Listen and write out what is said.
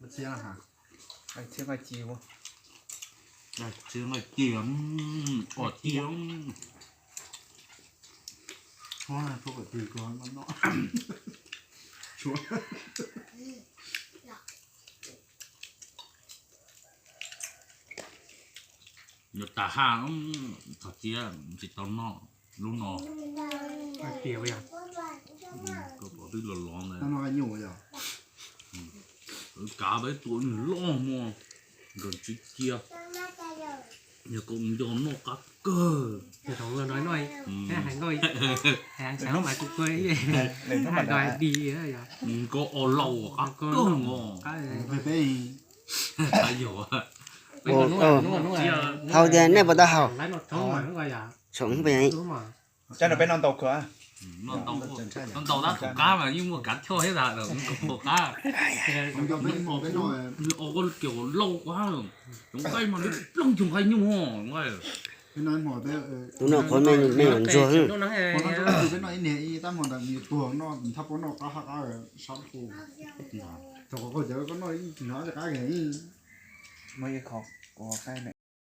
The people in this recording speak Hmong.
Txiab ha, txiab nqaij ci, txiab nqaij ci, os ci. Tshuab, tshuab kom twg ko noj. Tshuab. Yuav tas haj, txog txiab tsis tau noj lub no. Tias, koj pom twb los los ntawd. Kav peb tua loj muag, nkawd tsis cia. Yog kaum nco noj qab kawg. Hais nkauj, hais xav mas kuv kua, hais nkauj hais di, nkauj o laus qab kawg os. Hau tias nej puas tau haus? Tsoom peb, peb noj ntau kawg. Noj ntau, noj ntau tab tom qab mas yeej muaj kav choj thiab tas, kaum qab. Ua kiag lauj, cov nqaij mas nws plooj cov nqaij nyuj. Tus noj qhuav me nyuam ntsuag. Peb noj ib niag ib tab hmo ntawd nws tuag noj thab pab noj qab hab qab sab pus. Thaum qhov qaug cawv koj noj ib hnab li qab keg.